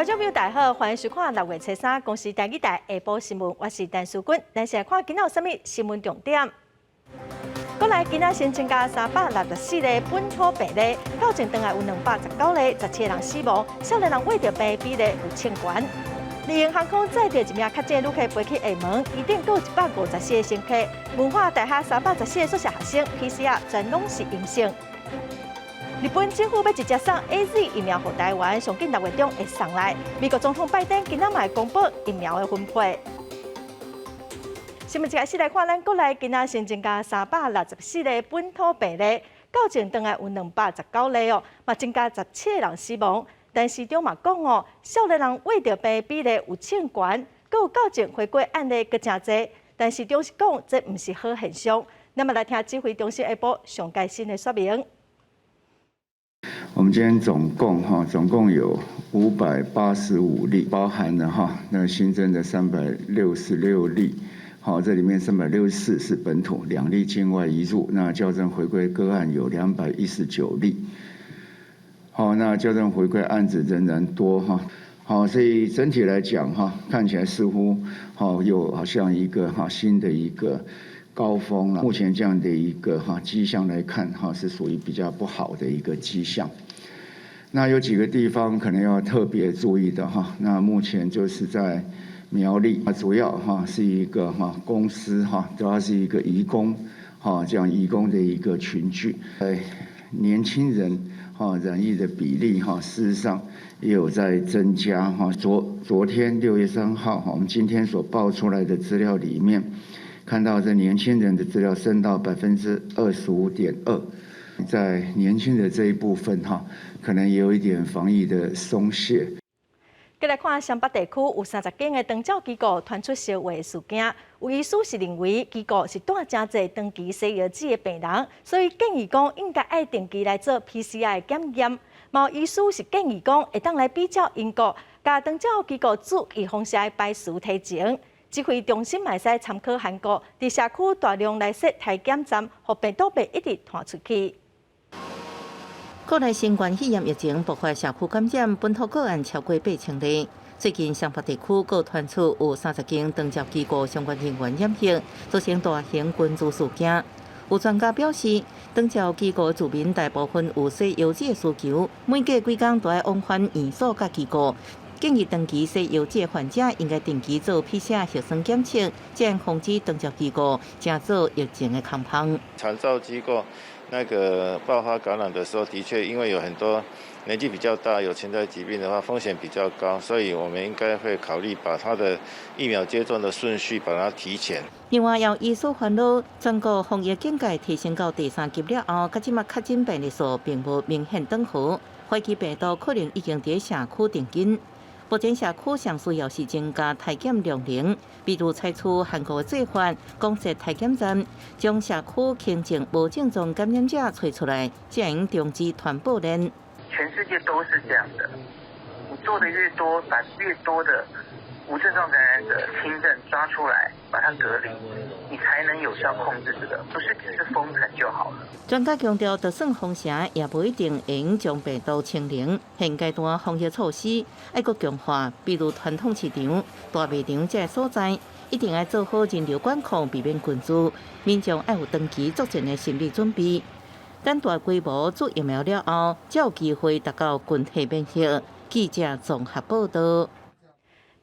觀眾朋友大家好，歡迎收看六月初三公視台語台下晡新聞，我是陳淑君。咱先來看今仔有啥物新聞重點。國內今仔新增加364例本土病例，到前頓來有219例，17個人死亡，少年人穢著病比例有衝懸。麗榮航空載著一名確診旅客飛去廈門，機頂閣有154個乘客。文化大學314個宿舍學生 PCR 全攏是陰性。日本政府欲直接送 AZ 疫苗予台灣，上緊6月中會送來。美國總統拜登今仔嘛會公布疫苗的分配。新聞一開始來看，咱國內今仔新增加364例本土病例，到前頓來有219例哦，嘛增加17個人死亡。但市長嘛講哦，少年人穢著病比例有衝懸，閣有校正回歸案例閣誠濟。但市長是講，這毋是好現象。咱嘛來聽指揮中心下晡上蓋新的說明。我們今天總共哈，總共有585例，包含了哈那新增的366例，好，這裡面364是本土，2例境外移入，那校正回歸個案有219例，好，那校正回歸案子仍然多哈，好，所以整體來講哈，看起來似乎好又好像一個哈新的一個高峰了。目前這樣的一個哈跡象來看哈，是屬於比較不好的一個跡象。那有幾個地方可能要特別注意的哈。那目前就是在苗栗啊，主要哈是一個哈公司哈，主要是一個移工哈，這樣移工的一個群聚。在年輕人哈染疫的比例哈，事實上也有在增加哈。昨天6月3號哈，我們今天所報出來的資料裡面，看到這年輕人的資料升到25.2%，在年輕的這一部分哈，可能也有一點防疫的鬆懈。繼來看雙北地區有30間的長照機構傳出燒話事件，有醫師是認為機構是帶誠濟長期西藥劑的病人，所以建議講應該愛定期來做 PCR 檢驗。嘛有醫師是建議講會當來比照英國，共長照機構注意風險的排除提前。指揮中心嘛會使參考韓國，佇社區大量來設篩檢站，予病毒袂一直傳出去。國內新冠肺炎疫情爆發社區感染，本土個案超過8000例。最近雙北地區閣傳出有30間長照機構相關人員染疫，造成大型群聚事件。有專家表示，長照機構住民大部分有西藥劑的需求，每隔幾工都愛往返院所佮機構。建議長期西藥劑患者應該定期做 PCR 核酸檢測，才能防止長照機構成做疫情的空縫。長照機構那個爆發感染的時候，的確因為有很多年紀比較大、有潛在疾病的話，風險比較高，所以我們應該會考慮把他的疫苗接種的順序把它提前。另外，有醫師煩惱，全國防疫警戒提升到第三級了後，佮這馬確診病例數並無明顯轉好，懷疑病毒可能已經佇社區定根。目前社區上需要是增加篩檢量能，比如採取韓國的做法，廣設篩檢站，將社區輕症無症狀感染者揣出來，才能終止傳播鏈。全世界都是這樣的，你做的越多，把越多的無症狀感染者輕症抓出來，把它隔離，你才能有效控制這個，不是只是封城就好了。專家強調，就算封城，也無一定會用將病毒清零。現階段防疫措施愛閣強化，比如傳統市場、大賣場這所在，一定愛做好人流管控，避免群聚。民眾愛有長期作戰的心理準備。等大規模注疫苗了後，才有機會達到群體免疫。記者綜合報道。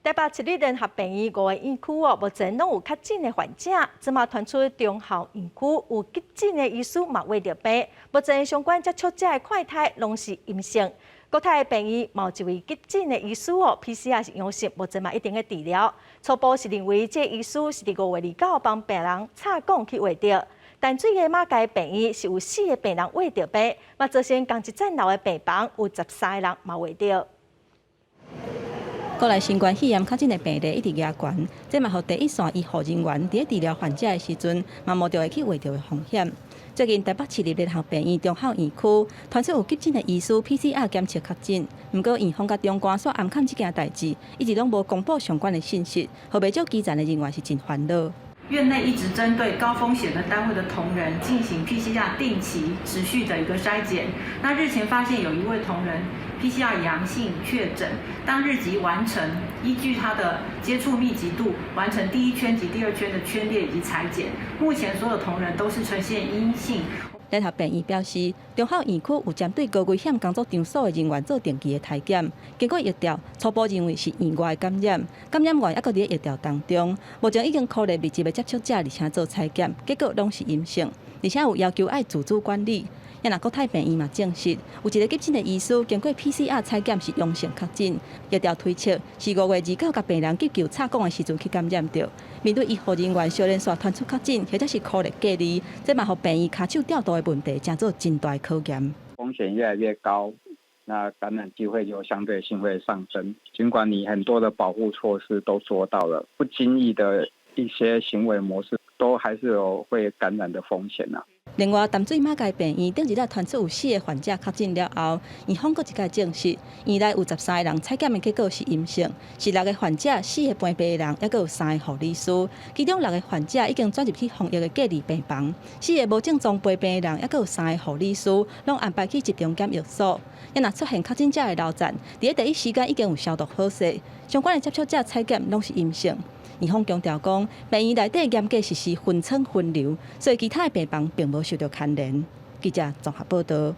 台北市立聯合病院五个院區哦，目前攏有確診的患者，這馬傳出忠孝院區有急診的醫師嘛穢著病，目前相關接觸者的快篩攏是陰性。國泰病院嘛有一位急診的醫師哦，PCR 是陽性，目前嘛一定咧治療。初步是認為這醫師是佇5月29幫病人插管去穢著。淡水的馬偕病院是有四个病人穢著病，嘛造成仝一層樓的病房有13個人嘛穢著。國內新冠肺炎確診的病例一直加懸，這嘛予第一線醫護人員佇咧治療患者的時陣，嘛冒著會去穢著的風險。最近台北市立聯合病院忠孝院區傳出有急診的醫師 PCR 檢測確診，毋過院方佮長官煞掩藏這件代誌，一直攏無公布相關的信息，予袂少基層的人員是真煩惱。院內一直針對高風險的單位的同仁進行 PCR 定期持續的一個篩檢。那日前發現有一位同仁 PCR 陽性確診，當日即完成依據他的接觸密集度完成第一圈及第二圈的圈列以及採檢。目前所有同仁都是呈現陰性。聯合病院表示，中孝院區有針對高危險工作場所的人員做定期的篩檢，經過疫調，初步認為是院外感染，感染源猶閣佇咧疫調當中。目前已經考慮密切的接觸者，而且做採檢，結果攏是陰性，而且有要求愛自主管理。啊若國泰病院嘛證實，有一個急診的醫師經過 PCR 採檢是陽性確診，疫調推測是5月29共病人急救插管的時陣去感染著。面對醫護人員相連紲傳出確診，或者是孤立隔離，這嘛予病院跤手調度的問題，成做真大考驗。風險越來越高，那感染機會就相對性會上升。儘管你很多的保護措施都做到了，不經意的一些行為模式，都還是有會感染的風險啊。另外，淡水馬偕病院頂一日傳出有四个患者確診了後，院方閣一擺證實，院內有13個人採檢的結果是陰性，是六個患者、四個陪病人，猶閣有三個護理師。其中六個患者已經轉入去防疫的隔離病房，四個無症狀陪病人，猶閣有三個護理師，攏安排去集中檢疫所。啊若出現確診者的樓層，佇咧第一時間已經有消毒好勢，相關的接觸者採檢攏是陰性。院方強調講，病院內底嚴格實施分層分流，所以其他的病房並無受著牽連。記者綜合報道。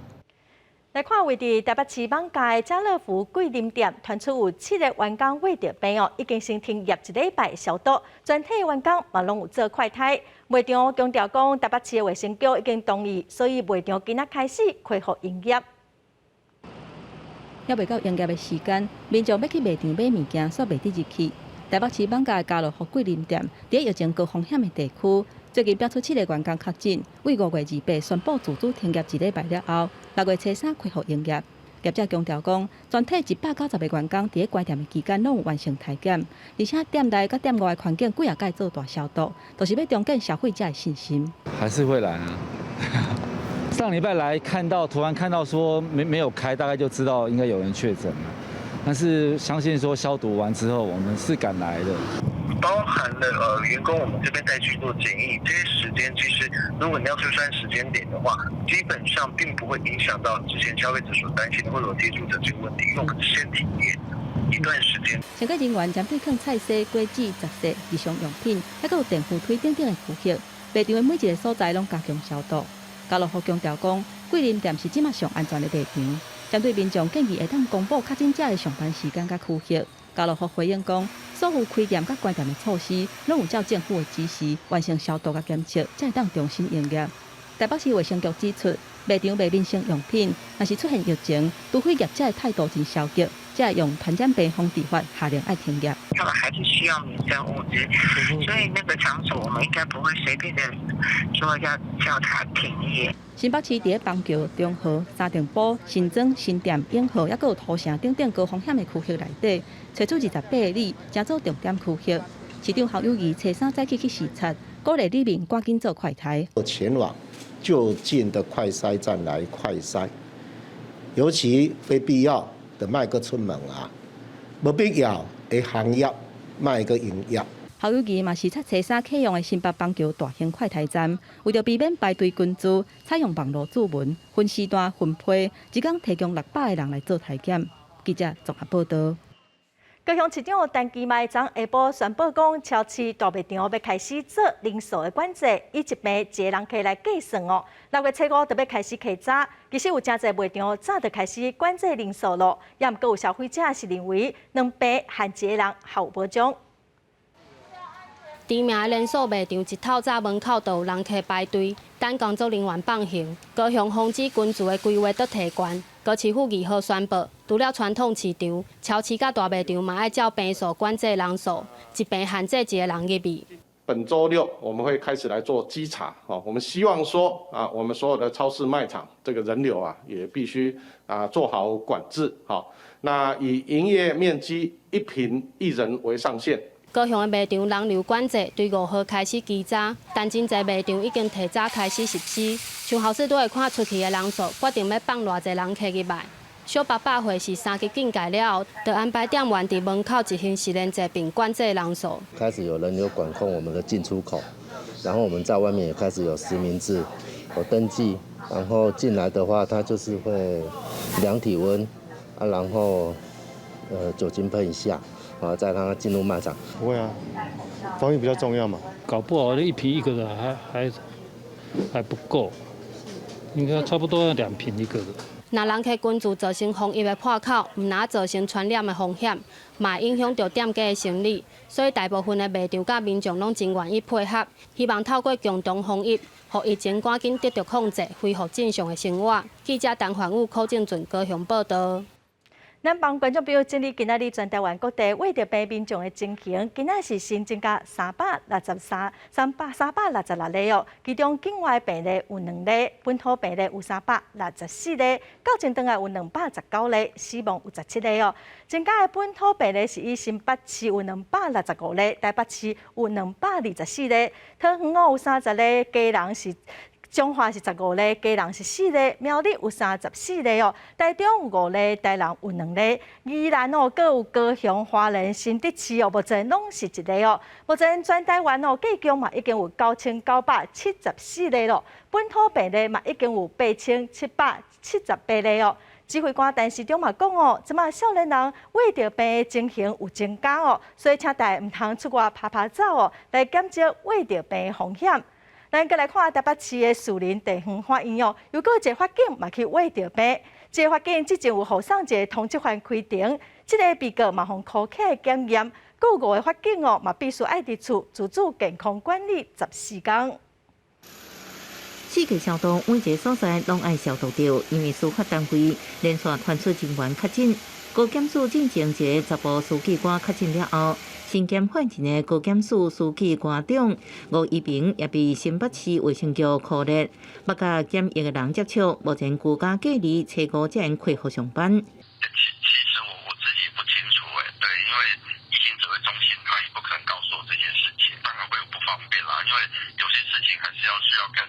來看，位佇台北市艋舺的家樂福桂林店，傳出有七个員工染著病哦，已經先停業一禮拜消毒，全體員工嘛攏有做快篩。賣場強調講，台北市的衛生局已經同意，所以賣場今仔開始恢復營業。猶未到營業的時間，民眾欲去賣場買物件，煞袂得入去。台北市艋舺家樂福桂林店，佇疫情高風險的地區，最近爆出七个員工確診，為5月28宣布自主停業一禮拜了後，6月初三恢復營業。業者強調講，全體190個員工佇咧關店的期間攏有完成篩檢，而且店內佮店外的環境幾仔擺做大消毒，就是欲重建消費者的信心。還是會來啊！上禮拜來看到，突然看到說沒有開，大概就知道應該有人確診了。但是相信說消毒完之後，我們是敢來的。包含了員工，我們這邊帶去做檢疫，這些時間其實如果你要推算時間點的話，基本上並不會影響到之前消費者所擔心的會有接觸者這個問題，因為我們先停業一段時間。相關人員針對囥菜洗、果子、雜貨、日常用品，猶閣有電扶梯等等的區域，賣場的每一個所在攏加強消毒。家樂福強調講，桂林店是這馬上安全的賣場。針對民眾建議會當公布確診者的上班時間佮區域，家樂福回應講，所有開店佮關店的措施，攏有照政府的指示完成消毒佮檢測，才會當重新營業。台北市衛生局指出，賣場賣民生用品，若是出現疫情，除非業者的態度真消極，才會用傳染病防治法下令愛停業。他們還是需要民生物資，所以那個場所我們應該不會隨便的說要叫他停業。新北市佇咧板橋、中和、三重埔、新莊、新店、永和，猶閣有土城等等高風險的區域內底，揣出28里，成做重點區域。市長侯友宜初三早起去視察，鼓勵里民趕緊做快篩。前往就近的快篩站來快篩，尤其非必要的莫閣出門啊，無必要的行業莫閣營業。侯友宜嘛視察初三啟用的新北板橋大型快篩站，為著避免排隊群聚，採用網路注文，分時段分批，一工提供600個人來做篩檢。記者綜合報道。高雄市長陳其邁昨下晡宣布講，超市大賣場欲開始做人數的管制，以一坪一个人客來計算哦。6月初五就欲開始起早，其實有誠濟賣場早就開始管制人數咯，也毋過有消費者是認為兩坪限一個人較有保障。知名的連鎖賣場一透早門口就有人客排隊，等工作人員放行。高雄防止群聚的規劃閣提懸，高市府2號宣布，除了傳統市場、超市佮大賣場嘛愛照坪數管制人數，一坪限制一個人入去。本週六我們會開始來做稽查，我們希望說啊，我們所有的超市賣場這個人流啊，也必須啊做好管制，好，那以營業面積一坪一人為上限。高雄的賣場人流管制對5號開始稽查，但真濟賣場已經提早開始實施。像好市多會看出去的人數，決定欲放偌濟人客入來。小北百貨是三級警戒了後，就安排店員佇門口執行實聯制並管制人數。開始有人流管控我們的進出口，然後我們在外面也開始有實名制，有登記，然後進來的話，他就是會量體溫。啊，然後酒精噴一下，啊，再讓他進入賣場。不會啊，防疫比較重要嘛。搞不好一瓶一個的還不夠，應該差不多要兩瓶一個的。若人客群聚造成防疫的破口，毋但造成傳染的風險，嘛影響著店家的生理。所以大部分的賣場佮民眾攏真願意配合，希望透過共同防疫，予疫情趕緊得著控制，恢復正常的生活。記者陳焕武、柯正俊高雄報道。咱幫觀眾朋友整理今仔日全台灣各地穢著病民眾的情形，今仔是新增加363、366例哦。其中境外病例有兩例，本土病例有364例，確診轉來有219例，死亡有17例哦。增加的本土病例是以新北市有265例，台北市有224例，桃園有30例，基隆是。彰化是15例，基隆是四例，苗栗有34例哦，台中有五例，台南有兩例，宜蘭哦，閣有高雄、花蓮、新竹市哦，目前攏是一例哦。目前全台灣哦，計共嘛已經有9974例咯，本土病例嘛已經有8778例哦。指揮官陳時中嘛講哦，這馬少年人穢著病的情形有增加哦，所以請大家毋通出外趴趴走哦，來減少穢著病的風險。咱閣來看台北市的士林地方法院哦，又閣有一个法警嘛去穢著病。這个法警之前有予送一个通緝犯開庭，這个被告嘛予箍起來檢驗，閣有五个法警哦嘛必須愛佇厝自主健康管理14工。四界消毒，每一个所在攏愛消毒著，因為司法單位連續傳出人員確診，高檢署進前一个查埔書記官確診了後，身兼法庭的高檢署書記官長吳怡平也被新北市衛生局箍列，欲佮檢疫的人接觸，目前居家隔離，初五才會恢復上班。其實我自己不清楚誒，對，因為疫情指揮中心他也不可能告訴我這件事情，當然會有不方便啦，因為有些事情還是要需要跟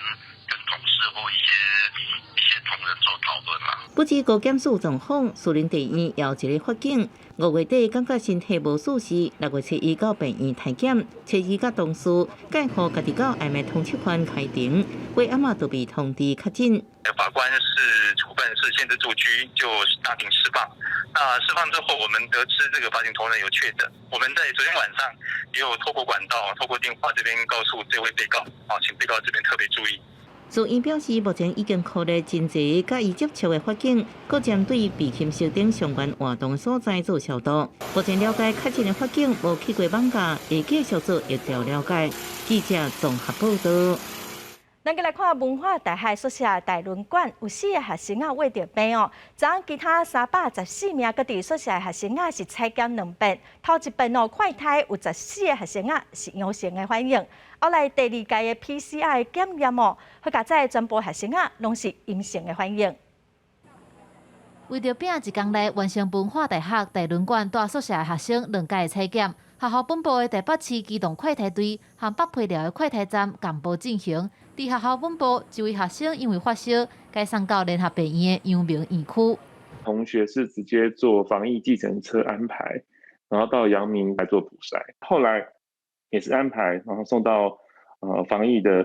同事或一些同仁做討論啦。不止高檢署狀況，士林地院也有一个法警，5月底感覺身體無舒適，6月初一到病院體檢，初二佮同事介予家己到暗暝通緝犯開庭，過暗仔就被通知確診。法官是處分是限制住居，就大庭釋放。那釋放之後，我們得知這個法警同仁有確診，我們在昨天晚上也有透過管道、透過電話這邊告訴這位被告，啊，請被告這邊特別注意。住院表示，目前已經箍列真濟佮伊接觸的法警，閣針對被禽獸等相關活動所在做消毒。目前了解確診的法警無去過艋舺，會繼續做疫調了解。記者綜合報道。咱閣來看文化大學宿舍大輪館有四个學生仔穢著病哦。昨昏其他314名閣佇宿舍的學生仔是採檢兩遍，頭一遍哦快篩有14個學生仔是陽性的反應，後來第二屆的 PCR 檢驗哦，好佳哉全部學生仔攏是陰性的反應。為著拼一工內完成文化大學大輪館蹛宿舍的學生兩屆採檢，學校本部的台北市機動快篩隊和北皮寮的快篩站共步進行。佇學校本部，一位學生因為發燒，改送到聯合病院的陽明院區。同學是直接坐防疫計程車安排，然後到陽明來做普篩。後來也是安排，然後送到防疫的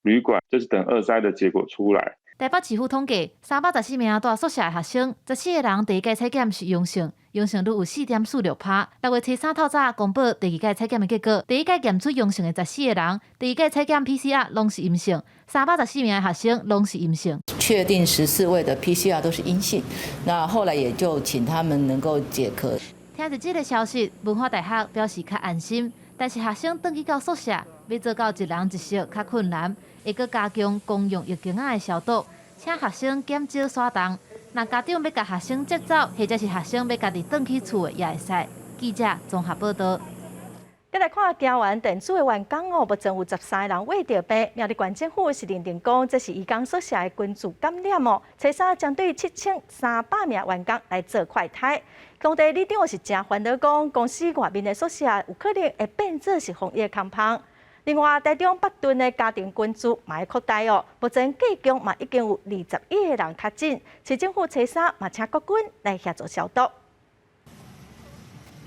旅館，就是等二篩的結果出來。台北市府統計，314名蹛宿舍的學生，14個人第一屆採檢是陽性，陽性率有4.46趴。6月初三透早公布第二屆採檢的結果，第一屆檢出陽性的14個人，第二屆採檢 PCR 攏是陰性，314名的學生攏是陰性。確定14位的 PCR 都是陰性，那後來也就請他們能夠解隔。聽著這个消息，文化大學表示較安心，但是學生轉去到宿舍，欲做到一人一室較困難。會閣加強公用浴巾仔的消毒，請學生減少徙動。若家長欲共學生接走，或者是學生欲家己轉去厝的，也會使。記者綜合報道。再來看桃園電子的員工哦，目前有13個人穢著病。苗栗縣政府是認定講，這是移工宿舍的群聚感染哦。初三針對7300名員工來做快篩。當地里長是誠煩惱講，公司外面的宿舍有可能會變做是防疫空棚。另外，台中北屯的家庭群聚嘛會擴大哦，目前計共嘛已經有21個人確診，市政府初三嘛請國軍來協助消毒。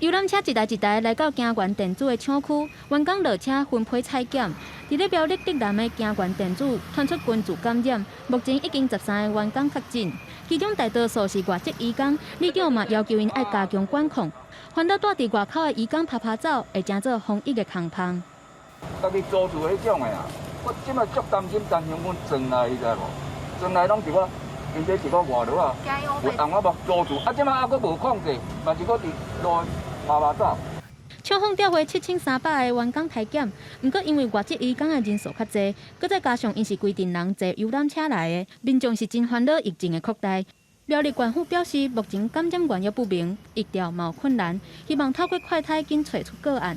遊覽車一台一台來到京元電子的廠區，員工落車分批採檢。佇咧苗栗竹南的京元電子傳出群聚感染，目前已經13个員工確診，其中大多數是外籍移工。里長嘛要求𪜶愛加強管控，煩惱蹛佇外口的移工趴趴走，會成做防疫的空縫。家己租厝彼種的啊，我這擺足擔心擔心阮轉來，你知無？轉來攏是我，𪜶這是我外勞啊，有紅仔目租厝，啊，這擺猶閣無控制，嘛是閣佇路趴趴走。廠方調回7300个員工篩檢，毋過因為外籍移工的人數較濟，閣再加上𪜶是規陣人坐遊覽車來的，民眾是真煩惱疫情的擴大。苗栗縣府表示，目前感染源猶不明，疫調嘛有困難，希望透過快篩緊揣出個案。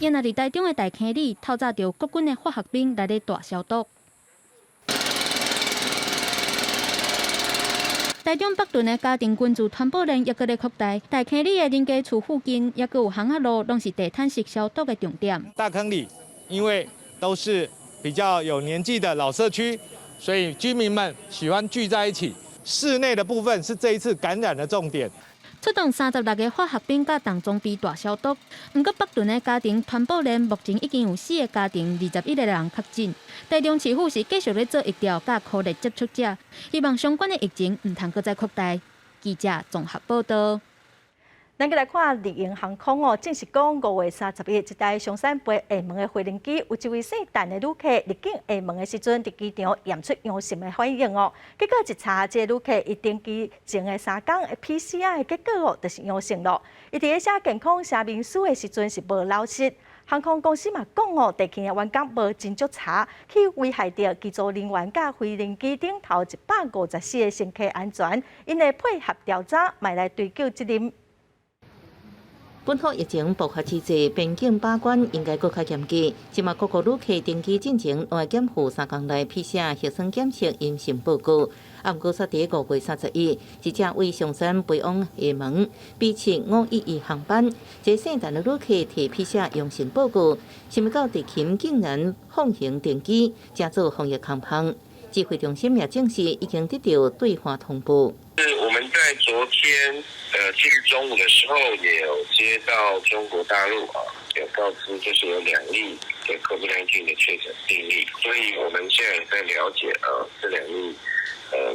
𪜶若佇台中的大坑里，透早著國軍的化學兵來咧大消毒。台中北屯的家庭群聚傳播鏈猶閣咧擴大，大坑里的人家厝附近，猶閣有巷仔路，攏是地毯式消毒的重點。大坑里因為都是比較有年紀的老社區，所以居民們喜歡聚在一起。室內的部分是這一次感染的重點。出動36个化學兵佮重裝備大消毒。毋過北屯的家庭傳播鏈目前已經有4个家庭21个人確診。台中市府是繼續咧做疫調佮苦力接觸者，希望相關的疫情毋通閣再擴大。記者綜合報道。咱閣來看麗榮航空哦，證實講5月31日，這台松山飛廈門的飛行機，有一位姓陳的旅客入境廈門的時陣，佇機場驗出陽性的反應哦。結果一查，這個旅客伊登機前的3工的 PCR 的結果哦，就是陽性囉。伊佇咧寫健康聲明書的時陣是無老實。航空公司嘛講哦，地勤的員工無盡足查，去危害著機組人員佮飛行機頂頭154个乘客安全，𪜶會配合調查，嘛來追究責任。本土疫情爆發之際，邊境把關應該閣較嚴格。這馬各國旅客登機進前，攏愛檢附3工內 PCR 核酸檢測陰性報告。啊，毋過煞佇5月31日，一隻為松山飛往廈門 B7511航班，這姓陳的旅客提 PCR 陽性報告，想欲到地勤竟然放行登機，成做防疫空縫。指揮中心也證實已經得到對話通報。是我們在昨天，近中午的時候，也有接到中國大陸啊，有告知就是有2例的 COVID-19 的確診病例，所以我們現在也在了解啊，這2例，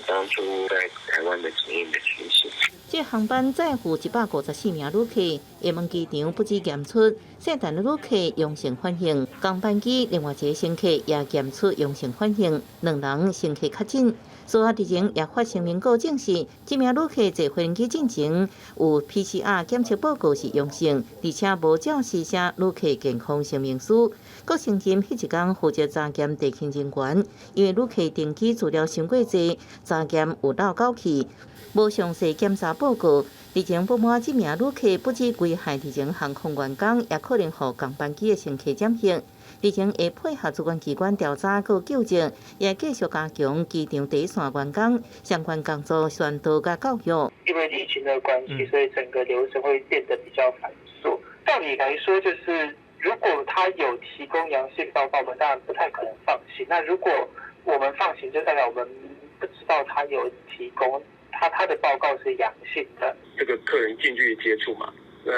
當初在台灣的檢驗的情形。這航班載負154名旅客，廈門機場不止檢出姓陳的旅客陽性反應，同班機另外一個乘客也檢出陽性反應，兩人乘客確診。事後日前也發聲明告證實，這名旅客坐飛機進前有 PCR 檢測報告是陽性，而且無照時寫旅客健康聲明書。閣承認彼一工負責查驗地勤人員，因為旅客登機資料傷過濟，查驗有漏勾去，無詳細檢查報告。日前不滿這名旅客不止危害日前航空員工，也可能予同班機的乘客染疫。日前會配合主管機關調查閣糾正，也繼續加強機場第一線員工相關工作宣導佮教育。因為疫情的關係，所以整個流程會變得比較繁瑣。照理來說，就是如果他有提供陽性報告，我們當然不太可能放行。那如果我們放行，就代表我們不知道他有提供他的報告是陽性的。這個客人近距離接觸嘛，在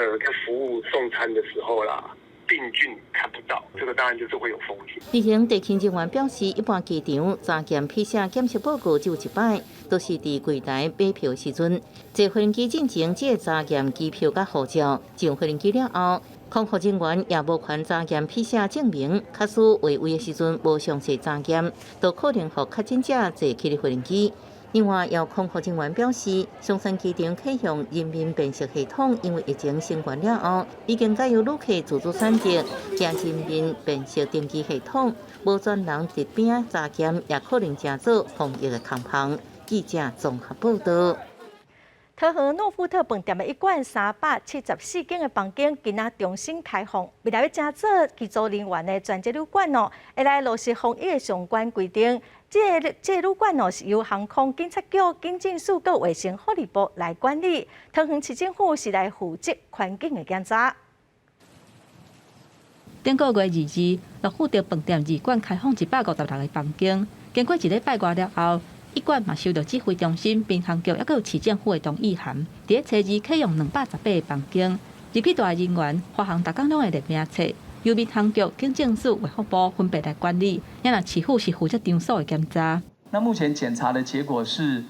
服務送餐的時候啦。病菌看不到，這個當然就是會有風險。日前地勤人員表示，一般機場查驗 PCR 檢測報告只有一擺，都是佇櫃台買票時陣。坐飛機進前只會查驗機票佮護照，上飛機了後，空服人員也無權查驗 PCR 證明，假使劃位的時陣無詳細查驗，都可能予確診者坐起飛機。另外，有空服人員表示，松山機場啟用人面辨識系統，因為疫情升懸了後，已經改由旅客自主選擇，經人面辨識登機系統，無專人佇邊查驗，也可能成做防疫的空縫。記者綜合報道。桃園諾富特飯店的一館374間的房間，今仔重新開放，未來欲成做機組人員的專職旅館哦，會來落實防疫的相關規定。這個旅館哦，是由航空警察局、警政署閣衛生福利部來管理。桃園市政府是來負責環境的檢查。頂個月22，諾富特飯店二館開放156個房間，經過一禮拜外了後，一館嘛收到指揮中心、民航局抑閣有市政府的同意函，佇咧初二啟用218個房間。入去大人員，華航逐工攏會列名冊，由民航局、警政署、衛福部分別來管理。也若市府是負責場所的檢查。那目前檢查的結果是，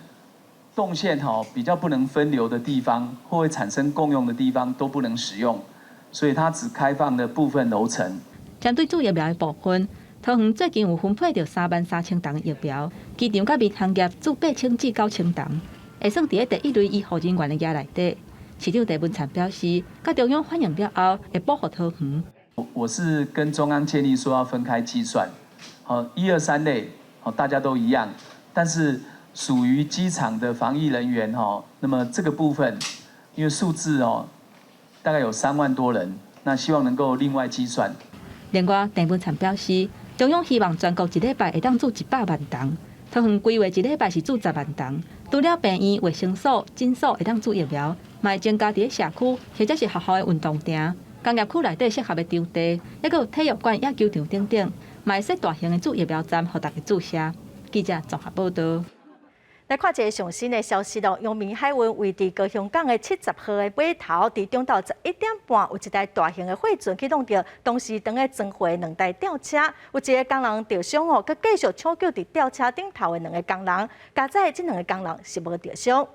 動線吼比較不能分流的地方，或會產生共用的地方都不能使用，所以它只開放了部分樓層。針對注疫苗的部分，桃園最近有分配著33,000筒疫苗，機場佮民航業注8000至9000筒，會算佇咧第一類醫護人員的額內底。市長鄭文燦表示，佮中央反映了後，會補予桃園。我是跟中央建議說要分開計算，好，一二三類，好，大家都一樣，但是屬於機場的防疫人員，哈，那麼這個部分，因為數字哦，大概有3萬多人，那希望能夠另外計算。另外，鄭文燦表示，中央希望全國一禮拜會當注100萬筒，桃園規劃一禮拜是注10萬筒。除了病院、衛生所、診所會當注疫苗，嘛會增加佇咧社區或者是學校的運動場、工業區內底適合的場地，抑閣有體育館、野球場等等，嘛會設大型的注疫苗站，予大家注射。記者綜合報道。來看一个上新的消息咯，陽明海運位佇高雄港的70號的碼頭，佇中晝11點半有一台大型的貨船去挵著，當時當咧裝貨兩台吊車，有一个工人著傷哦，閣繼續搶救佇吊車頂頭的兩个工人，佳哉這兩个工人是無著傷。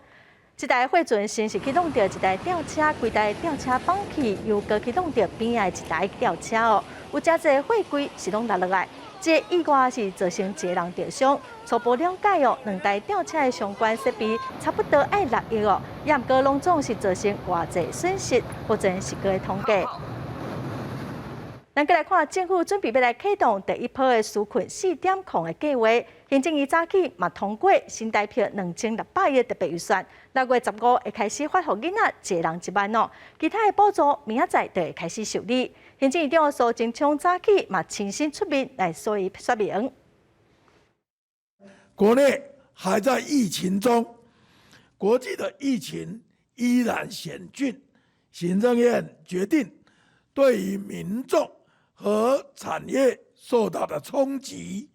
這台貨船先是去挵著一台吊車，規台吊車綁去，又閣去挵著邊仔的一台吊車哦，有誠濟貨櫃是攏落落來。這個意外是造成一个人著傷。初步了解哦，兩台吊車的相關設備差不多愛6億哦，也毋過攏總是造成偌濟損失，目前是閣咧統計。咱閣來看，政府準備欲來啟動第一波的紓困4.0的計劃。行政院早起嘛通過新台幣2600億特別預算，6月15會開始發予囡仔一人1萬哦。其他的補助明仔載就會開始受理。行政院長蘇貞昌早起嘛親身出面來說一說明。國內還在疫情中，國際的疫情依然險峻。行政院決定，對於民眾和產業受到的衝擊，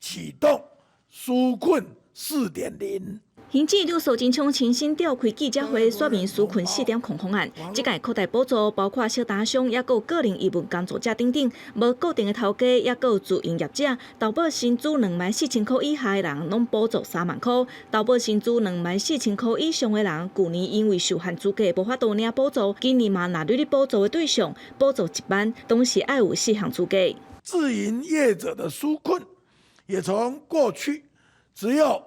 啟動紓困4.0。行政院長蘇貞昌親身召開記者會，說明紓困4.0方案。這屆擴大補助包括小台商，抑閣有個人營運工作者等等，無固定的頭家，抑閣有自營業者，投保薪資24,000箍以下的人，攏補助3萬箍；投保薪資24,000箍以上的人，舊年因為受限資格無法度領補助，今年嘛納入咧補助的對象，補助1萬，同時愛有四項資格。自營業者的紓困，也從過去只有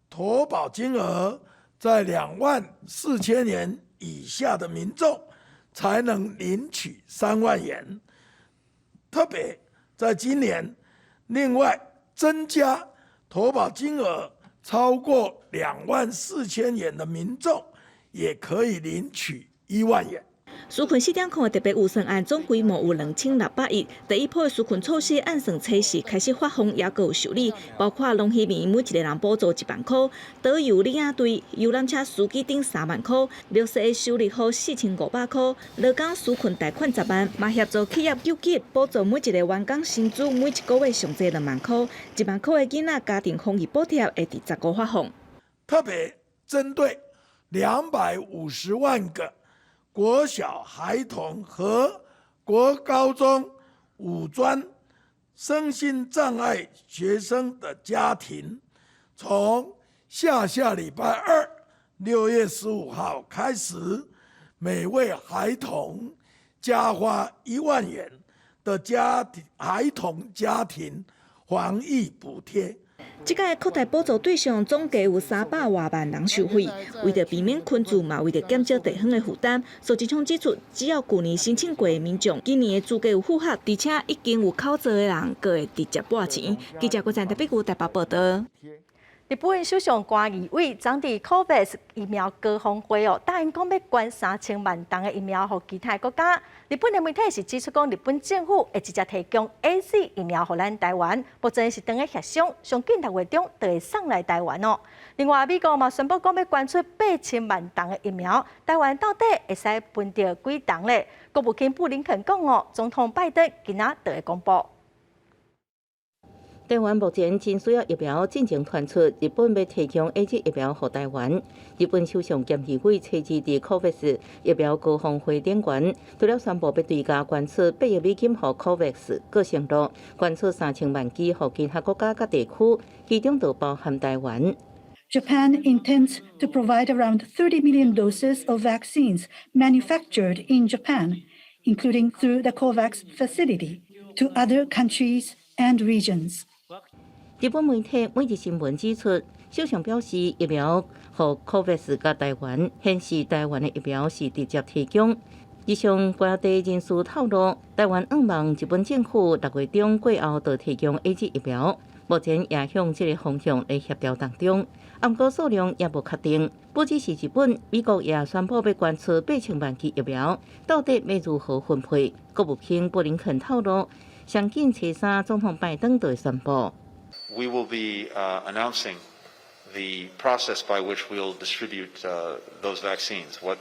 投保金額在24,000元以下的民眾，才能領取3萬元。特別在今年，另外增加投保金額超過24,000元的民眾，也可以領取1萬元。紓困4.0的特別預算案總規模有2600億。第一波的紓困措施按算初四開始發放，抑閣有受理，包括農漁民每一个人補助1萬箍，導遊領隊、遊覽車司機等3萬箍，弱勢的收入戶4500箍，勞工紓困貸款10萬，嘛協助企業救急補助每一个員工薪資每一個月上濟2萬箍，1萬箍的囡仔家庭防疫補貼會佇15發放。特別針對250萬個國小孩童和國高中五專身心障礙學生的家庭，從下下禮拜二6月15號開始，每位孩童加發1萬元的家庭孩童家庭防疫補貼。這屆擴大補助對象總計有300外萬人受惠，為著避免困住，嘛為著減少地方的負擔，蘇貞昌指出，只要舊年申請過的民眾，今年的資格有符合，而且已經有口座的人，閣會直接撥錢。記者郭贊台北台北報道。日本首相菅義偉昨佇 COVAX 疫苗高峰會哦，答應講欲捐3000萬筒的疫苗予其他國家。日本的媒體是指出講，日本政府會直接提供 AZ 疫苗予咱台灣，目前是當咧協商，上緊6月中就會送來台灣哦。另外，美國嘛宣布講欲捐出8000萬筒的疫苗，台灣到底會使分著幾筒咧？國務卿布林肯講哦，總統拜登今仔就會公布。台灣目前真需要疫苗進前傳出，日本欲提供 AZ 疫苗予台灣。日本首相菅義偉初二佇 COVAX 疫苗高峰會頂懸，除了宣布欲追加捐出8億美金予 COVAX，閣承諾捐出3000萬劑予其他國家佮地區，其中就包含台灣。 Japan intends to provide around 30 million doses of vaccines manufactured in Japan, including through the COVAX facility, to other countries and regions. 日本媒體每日新聞指出，首相表示疫苗予 COVAX 佮台灣，顯示台灣的疫苗是直接提供。日上官邸人士透露，台灣向望日本政府6月中過後就提供 AZ 疫苗，目前也向這个方向來協調當中。毋過數量也無確定。不只是日本，美國也宣布欲捐出8000萬劑疫苗，到底欲如何分配？國務卿布林肯透露，上緊初三總統拜登就會宣布。 We will be announcing the process by which we'll distribute those vaccines, what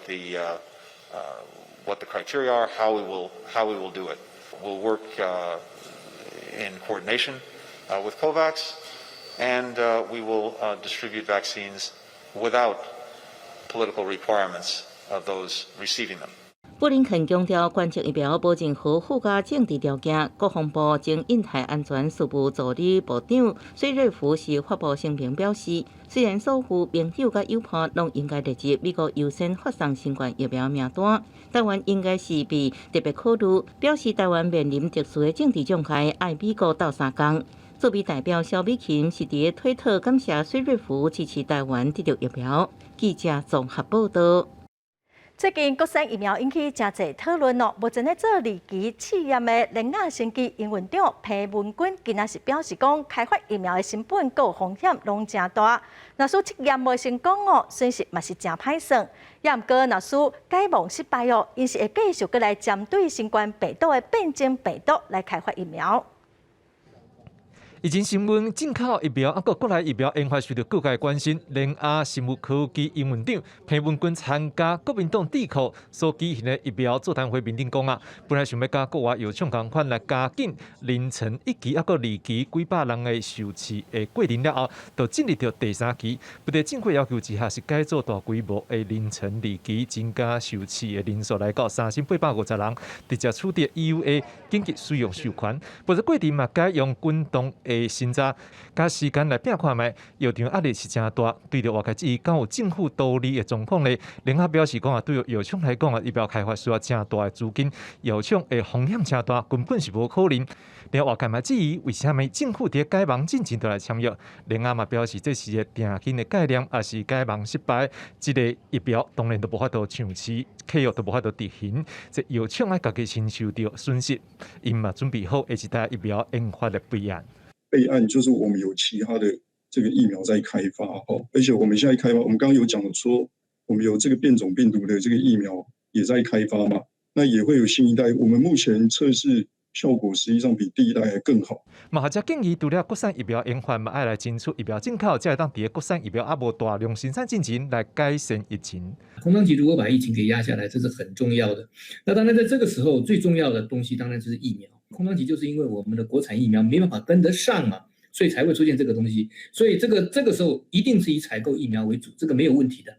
the criteria are, how we will do it. We'll work in coordination with COVAX, and we will distribute vaccines without political requirements of those receiving them. 布林肯強調，捐贈疫苗無任何附加政治條件。國防部前印太安全事務助理部長水瑞福是發布聲明表示，雖然所有盟友佮友伴攏應該列入美國優先發送新冠疫苗名單，台灣應該是被特別考慮。表示台灣面臨特殊的政治狀態，愛美國鬥相共。駐美代表蕭美琴是佇推特感謝水瑞福支持台灣得著疫苗。記者綜合報道。最近國產疫苗引起誠濟討論哦，目前咧做二期試驗的聯亞生技營運長彭文君，今仔是表示講，開發疫苗的成本佮風險攏誠大，若是測驗無成功哦，損失嘛是誠歹算。也毋過若是解盲失敗哦，𪜶是會繼續閣來針對新冠病毒的變種病毒來開發疫苗。疫情新聞進口疫苗，啊，閣國內疫苗研發受著各界關心。聯亞生物科技營運長彭文君參加國民黨智庫所舉行的疫苗座談會面頂講啊，本來想欲佮國外藥廠仝款來加緊臨床一期啊，閣二期幾百人的受試的過程了後，就進入著第三期。不過政府要求之下，是改做大規模的臨床二期，增加受試的人數來到3850人，直接取得 EUA 緊急使用授權。不過過程嘛改用滾動的審查，佮時間來拼看覓，藥廠壓力是誠大。對著外界質疑，敢有政府圖利的狀況咧？聯亞表示講啊，對藥廠來講啊，疫苗開發需要誠大的資金，藥廠的風險誠大，根本是無可能。另外界嘛質疑，為啥物政府佇解盲進前就來簽約？聯亞嘛表示，這是個定金的概念，抑是解盲失敗，這个疫苗當然都無法度上市，契約都無法度執行，這藥廠愛家己承受著損失，𪜶嘛準備好下一代疫苗研發的備案。備案就是我們有其他的這個疫苗在開發，哦，而且我們現在開發，我們剛剛有講說，我們有這個變種病毒的這個疫苗也在開發嘛，那也會有新一代。我們目前測試效果實際上比第一代還更好。嘛，學者建議，除了國產疫苗研發，嘛愛來爭取疫苗進口，才會當佇國產疫苗猶無大量生產進前來改善疫情。空窗期如果把疫情給壓下來，這是很重要的。那當然，在這個時候最重要的東西當然就是疫苗。空窗期就是因為我們的國產疫苗沒辦法跟得上嘛，所以才會出現這個東西。所以這個時候一定是以採購疫苗為主，這個沒有問題的。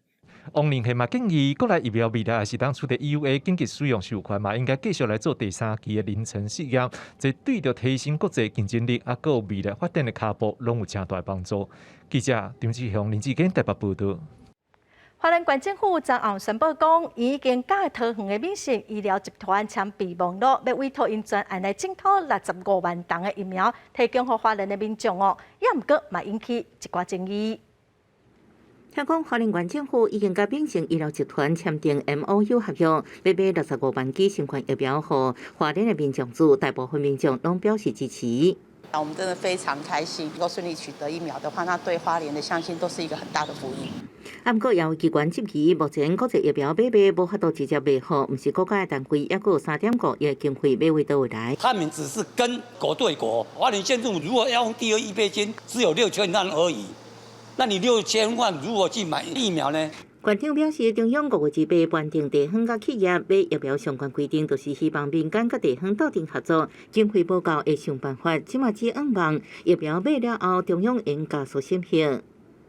王寧嘛建議，國內疫苗未來也是當取得 EUA 緊急使用授權嘛，應該繼續來做第三期的臨床試驗，這對著提升國際競爭力，啊，閣有未來發展的跤步，攏有誠大幫助。記者張志雄、林志堅台北報導。花蓮縣政府昨暗宣布講，已經佮桃園的敏盛醫療集團簽備忘錄，欲委託𪜶專案來進口65萬筒的疫苗，提供予花蓮的民眾哦。也毋過嘛引起一寡爭議。聽講花蓮縣政府已經佮敏盛醫療集團簽訂 MOU 合約，欲買65萬劑新冠疫苗予花蓮的民眾注，大部分民眾攏表示支持。我們真的非常開心，能夠順利取得疫苗的話，那對花蓮的鄉親都是一個很大的福音。啊，毋過也有機關質疑，目前國際疫苗買賣無法度直接賣予，毋是國家的單位，猶閣有3.5億經費欲佗位來。他們只是跟國對國，花蓮縣政府如果要用第二預備金，只有6000萬而已。那你6000萬如何去買疫苗呢？縣長表示，中央5月28頒定地方佮企業買疫苗相關規定，就是希望民間佮地方鬥陣合作，經費無夠會想辦法。這馬只向望疫苗買了後，中央應加速審核。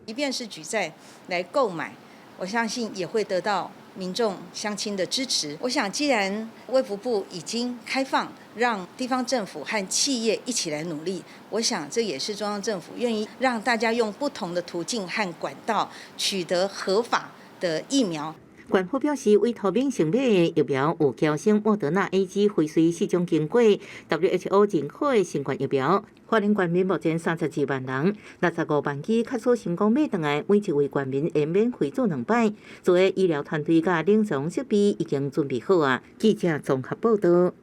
即便是舉債來購買，我相信也會得到民眾鄉親的支持。我想，既然衛福部已經開放，讓地方政府和企業一起來努力，我想這也是中央政府願意讓大家用不同的途徑和管道取得合法的疫苗。縣府表示，委託免成買的疫苗有嬌生、莫德納、AZ、輝瑞四種經過 WHO 認可的新冠疫苗。花蓮縣民目前32萬人，65萬劑，假使成功買轉來，每一位縣民會免費注兩擺。做的醫療團隊佮臨床設備已經準備好啊。記者綜合報道。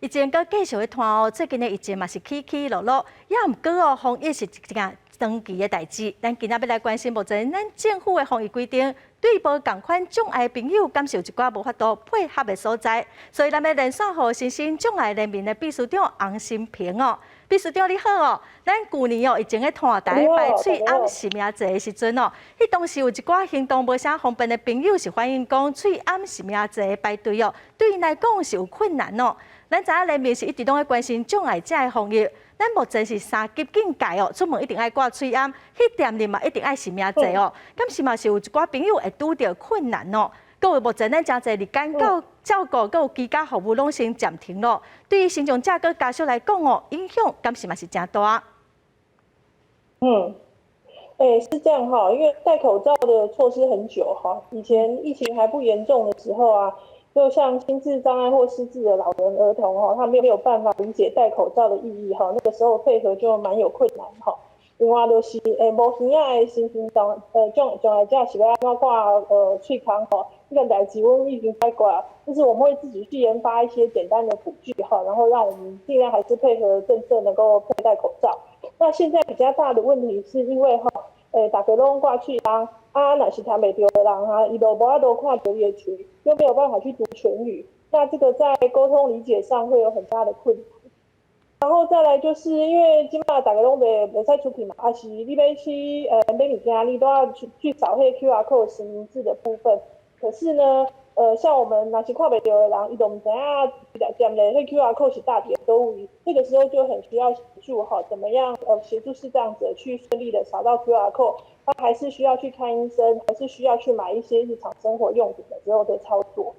疫情閣繼續咧拖哦，最近的疫情嘛是起起落落，也毋過哦，防疫是一件長期的代誌。咱今仔欲來關心目前咱政府的防疫規定，對無仝款障礙朋友，敢是有一寡無法度配合的所在？所以咱欲連線予身心障礙聯盟的秘書長洪新平哦。秘書長你好哦，咱舊年哦疫情咧拖台排喙罨實名制的時陣哦，彼當時有一寡行動無啥方便的朋友是反映講喙罨實名制的排隊哦，對𪜶來講是有困難哦。咱知影聯盟是一直攏咧關心障礙者的防疫，咱目前是三級警戒哦，出門一定愛掛喙罨，去店裡嘛一定愛實名制哦。敢是嘛是有一寡朋友會拄著困難哦。閣有目前咱誠濟日間照顧，閣有居家服務攏先暫停咯。對於身障者閣家屬來講哦，影響敢是嘛是誠大。嗯，欸，是這樣哈，因為戴口罩的措施很久哈，以前疫情還不嚴重的時候啊，就像心智障礙或失智的老人、兒童哈，他們沒有辦法理解戴口罩的意義哈，那個時候配合就蠻有困難哈。另外就是無耳仔的身心障礙者是欲按怎掛喙空吼，這個代誌阮已經解決，就是我們會自己去研發一些簡單的輔具哈，然後讓我們盡量還是配合政策能夠佩戴口罩。那現在比較大的問題是因為哈，大家攏掛喙空，啊，若是聽袂著的人哈，伊就無法度看著伊的喙，又沒有辦法去讀唇語，那這個在溝通理解上會有很大的困難。然後再來就是因為這馬大家攏袂使出去嘛，抑是你欲去買物件，你都要去掃彼個 QR code 實名制的部分。可是呢，像我們若是看袂著的人，伊就毋知影踮咧彼 QR code 是佗佇佗位，這個時候就很需要協助哈，怎麼樣協助視障者去順利的掃到 QR code，他還是需要去看醫生，還是需要去買一些日常生活用品的時候的操作。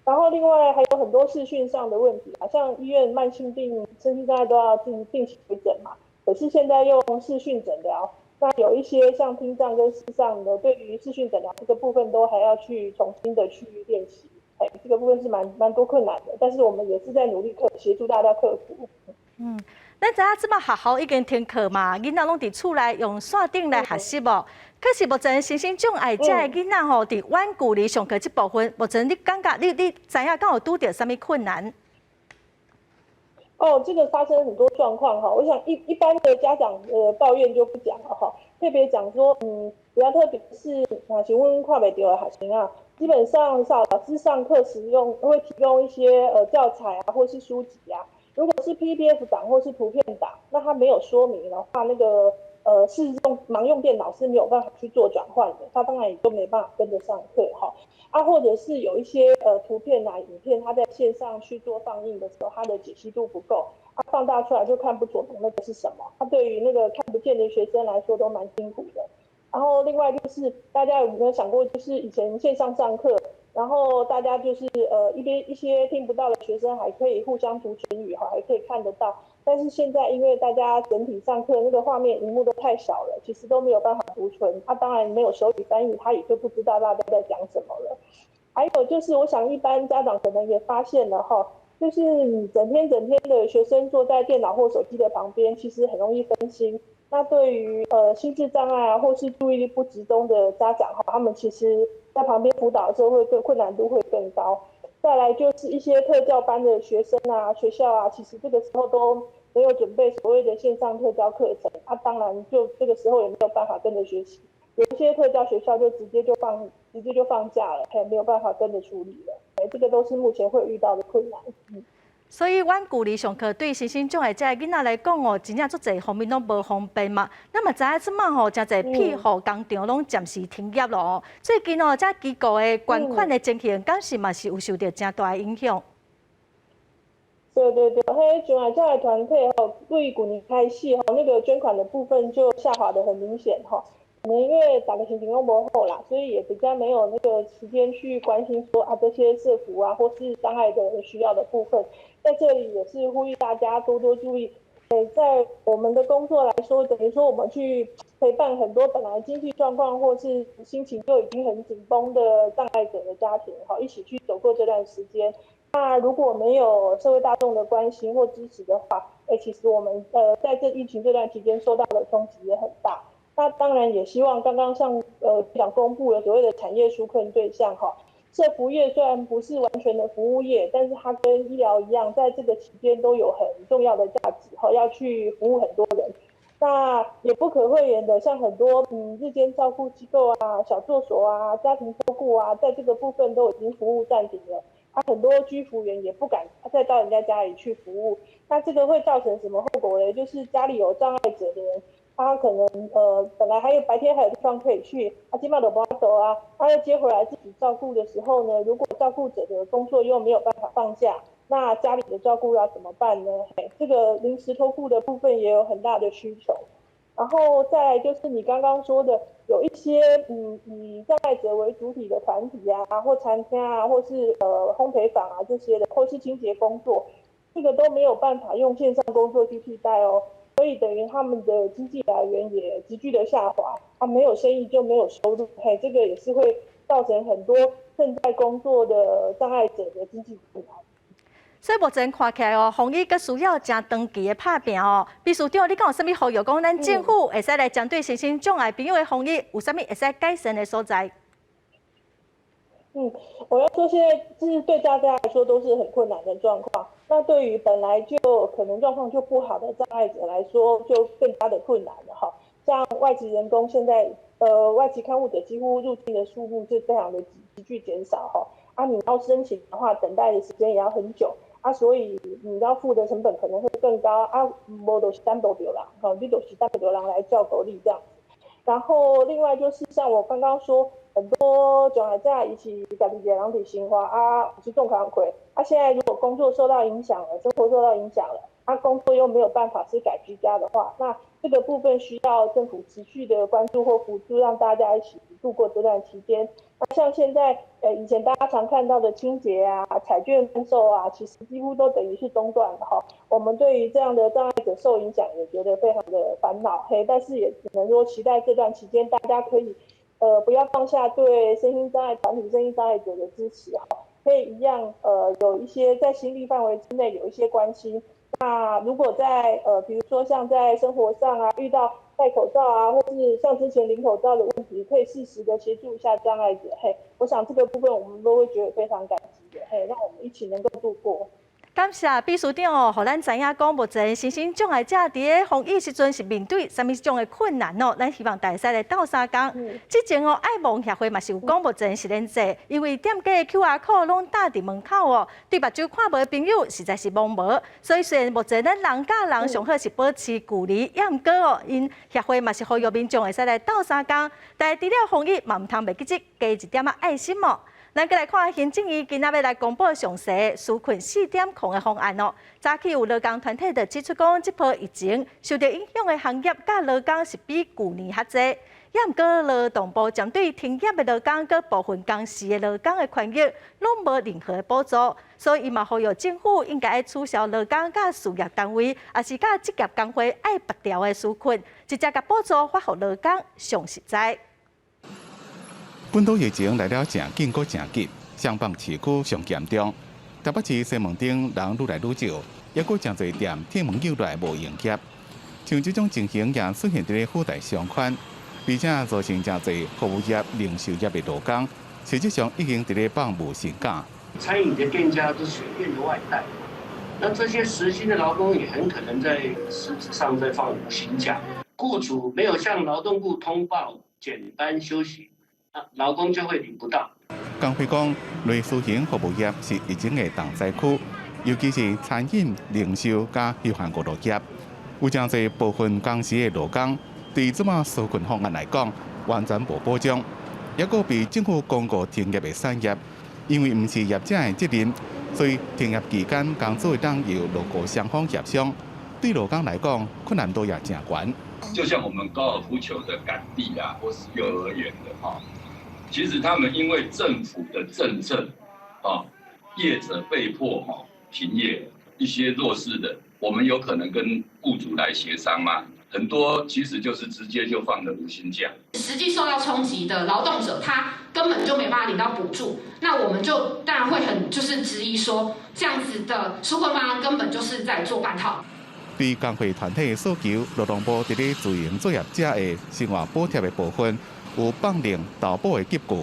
然後另外還有很多視訊上的問題啊，像醫院慢性病、身心障礙都要定期回診嘛，可是現在用視訊診療，那有一些像聽障跟視障的，對於視訊診療這個部分都還要去重新的去練習，哎，這個部分是蠻多困難的，但是我們也是在努力協助大家克服。嗯，咱知影這馬學校已經停課嘛，囡仔攏佇厝內用線頂來學習無？可是目前身心障礙者的囡仔吼，佇遠距離上課這部分，目前你感覺你知影敢有拄著啥物困難？哦，這個發生很多狀況哈，我想一般的家長抱怨就不講了哈，特別講說，比較特別是啊，請問看袂著的學生啊，基本上上老師上課時用會提供一些教材啊，或是書籍啊，如果是 PDF 檔或是圖片檔，那他沒有說明的話，那個是用盲用電腦是沒有辦法去做轉換的，他當然也就沒辦法跟着上課哈。啊，或者是有一些圖片啊、影片，他在線上去做放映的時候，它的解析度不夠，他放大出來就看不懂那個是什麼。他對於那個看不見的學生來說都蠻辛苦的。然後另外就是大家有沒有想過，就是以前線上上課，然後大家就是一邊一些聽不到的學生還可以互相讀唇語哈，還可以看得到。但是現在因為大家整體上課那個畫面螢幕都太小了，其實都沒有辦法讀唇。他當然沒有手語翻譯，他也就不知道大家在講什麼了。還有就是，我想一般家長可能也發現了哈，就是你整天整天的學生坐在電腦或手機的旁邊，其實很容易分心。那對於心智障礙啊，或是注意力不集中的家長哈，他們其實在旁邊輔導的時候會更困難度會更高。再來就是一些特教班的學生啊，學校啊，其實這個時候都沒有準備所謂的線上特教課程，啊，當然就這個時候也沒有辦法跟着學習。有一些特教學校就直接就放假了，還沒有辦法跟着處理了。哎，這個都是目前會遇到的困難。嗯。所以，阮距離上課對身心障礙者囡仔來講哦，真正足濟方面攏無方便嘛。咱嘛知影這馬吼，誠濟庇護工廠攏暫時停業咯。最近哦，這機構的捐款的情形，敢是嘛是有受著誠大的影響？對對對，彼障礙者的團體吼，對舊年開始吼，那個捐款的部分就下滑得很明顯吼。可能因為大家心情攏無好啦，所以也比較沒有那個時間去關心說啊這些社福啊或是障礙的需要的部分。在這裡也是呼籲大家多多注意。在我們的工作來說，等於說我們去陪伴很多本來經濟狀況或是心情就已經很緊繃的障礙者的家庭，哈，一起去走過這段時間。那如果沒有社會大眾的關心或支持的話，其實我們在這疫情這段期間受到的衝擊也很大。那當然也希望剛剛像局長公布了所謂的產業紓困對象哈，社福業雖然不是完全的服務業，但是它跟醫療一樣，在這個期間都有很重要的價值哈，要去服務很多人。那也不可諱言的，像很多日間照顧機構啊、小作所啊、家庭托顧啊，在這個部分都已經服務暫停了。啊，很多居服員也不敢再到人家家裡去服務。那這個會造成什麼後果呢？就是家裡有障礙者的人，他可能本來還有白天還有地方可以去，啊，這馬都無法度啊，他要接回來自己照顧的時候呢，如果照顧者的工作又沒有辦法放假，那家裡的照顧要怎麼辦呢？嘿，這個臨時托顧的部分也有很大的需求。然後再來就是你剛剛說的，有一些以障礙者為主體的團體啊，或餐廳啊，或是烘焙坊啊這些的，或是清潔工作，這個都沒有辦法用線上工作去替代哦。所以等於他們的經濟來源也急劇的下滑，啊，沒有生意就沒有收入，嘿，這個也是會造成很多正在工作的障礙者的經濟困難。所以目前看起來哦，防疫閣需要誠長期的拍拚哦。秘書長，你敢有啥物呼籲講，咱政府會使來針對身心障礙朋友的防疫，有啥物會使改善的所在？我要說，現在是對大家來說都是很困難的狀況。那對於本來就可能狀況就不好的障礙者來說，就更加的困難了哈。像外籍人工現在，外籍看護者幾乎入境的數目是非常的急劇減少哈。啊，你要申請的話，等待的時間也要很久。啊，所以你要付的成本可能會更高啊，無就是等無著人，吼，你就是等無著人來照顧你這樣子。然後另外就是像我剛剛說，很多障礙者伊是家己一个人佇生活啊，去做工課啊，現在如果工作受到影響了，生活受到影響了，啊，工作又沒有辦法是改居家的話，那這個部分需要政府持續的關注或輔助，讓大家一起度過這段期間。那像現在，以前大家常看到的清潔啊、彩券販售啊，其實幾乎都等於是中斷了哈。我們對於這樣的障礙者受影響，也覺得非常的煩惱嘿，但是也只能說期待這段期間大家可以，不要放下對身心障礙團體、身心障礙者的支持哈，可以一樣，有一些在心力範圍之內有一些關心。那如果在比如說像在生活上啊，遇到戴口罩啊，或是像之前領口罩的問題，可以適時的協助一下障礙者。嘿，我想這個部分我們都會覺得非常感激的。嘿，讓我們一起能夠度過。感謝秘書長哦，予咱知影講，目前身心障礙者佇咧防疫時陣是面對啥物種的困難哦。咱希望大家會使來鬥相共。之前哦，愛望協會嘛是有講，目前是連坐，因為店家的 QR code 攏貼佇門口哦，對目睭看無的朋友實在是茫無。所以雖然目前咱人佮人上好是保持距離，也毋過哦，𪜶協會嘛是呼籲民眾會使來鬥相共。但是除了防疫嘛，毋通袂記得加一點仔愛心哦。咱閣來看行政院今仔欲來公布詳細紓困4.0的方案哦。早起有勞工團體就指出講，這波疫情受著影響的行業佮勞工是比舊年較濟。也毋過勞動部針對停業的勞工佮部分工時的勞工的權益，攏無任何的補助，所以伊嘛呼籲政府應該愛取消勞工佮事業單位，抑是佮職業工會愛拔掉的紓困，直接共補助發予勞工上實在。本土疫情來了誠緊，閣誠急，雙北市區上嚴重。台北市西門町人愈來愈少，猶閣誠濟店鐵門扭來無營業。像這種情形也出現佇咧輔大商圈，而且造成誠濟服務業、零售業的勞工，實質上已經佇咧放無薪假。餐飲的店家都隨便的外帶，那這些時薪的勞工也很可能在實質上在放無薪假。僱主沒有向勞動部通報減班休息。勞工就會領不到。工會講，類私營服務業是疫情的重災區，尤其是餐飲、零售佮休閒娛樂業，有誠濟部分公司的勞工對這馬紓困方案來講，完全無保障。抑閣被政府公告停業的產業，因為毋是業者的責任，所以停業期間工資會當由勞雇雙方協商。對勞工來講，困難度也誠懸。就像我們高爾夫球的桿地啊，或是幼兒園的哈，其實他們因為政府的政策，啊，業者被迫哈停業，一些弱勢的，我們有可能跟僱主來協商嗎？很多其實就是直接就放了無薪假。實際受到衝擊的勞動者，他根本就沒辦法領到補助，那我們就當然會很就是質疑說，這樣子的紓困方案根本就是在做半套。對工會團體的訴求，勞動部佇咧自營作業者的生活補貼的部分有放領投保的級距，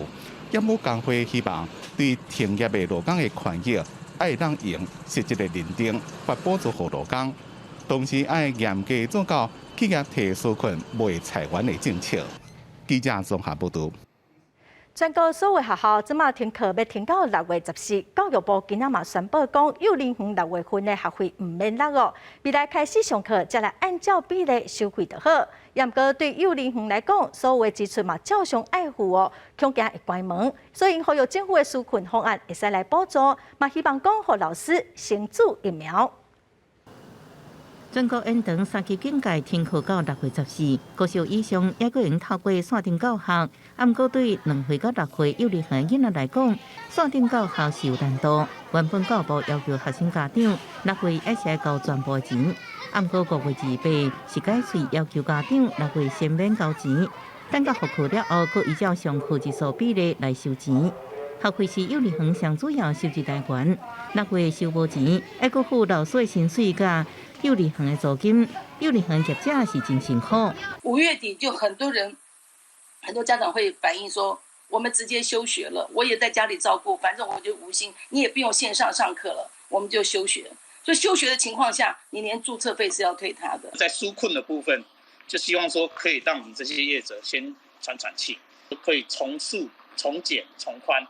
也毋過工會希望對停業的勞工的權益，愛當用實質的認定發補助予勞工，同時愛嚴格做到企業提紓困袂裁員的政策。記者綜合報導。全國所有學校這馬停課欲停到6月14。教育部今仔嘛宣布講，幼兒園6月份的學費毋免納哦。未來開始上課，才來按照比例收費就好。毋過對幼兒園來講，所有的支出嘛照常愛付哦，恐驚會關門。所以呼籲政府的紓困方案會使來補助，嘛希望講予老師先注疫苗。全國延長三級警戒停課到6月14，高小以上猶閣會用透過線頂教學。毋過對2歲到6歲幼兒園囡仔來講，線頂教學是有難度。原本教育部要求學生家長6月愛先交全部錢，毋過5月28是改喙要求家長6月先免交錢，等到復課了後，閣依照上課日數比例來收錢。學費是幼兒園上主要收入來源，6月收無錢，愛閣付老師的薪水佮幼兒園的租金，幼兒園業者是真辛苦。 5月底就很多人，很多家長會反映說，我們直接休學了，我也在家裡照顧，反正我就無薪，你也不用線上上課了，我們就休學。所以休學的情況下，你連註冊費是要退他的。在紓困的部分，就希望說可以讓我們這些業者先喘喘氣，可以從速、從簡、從寬。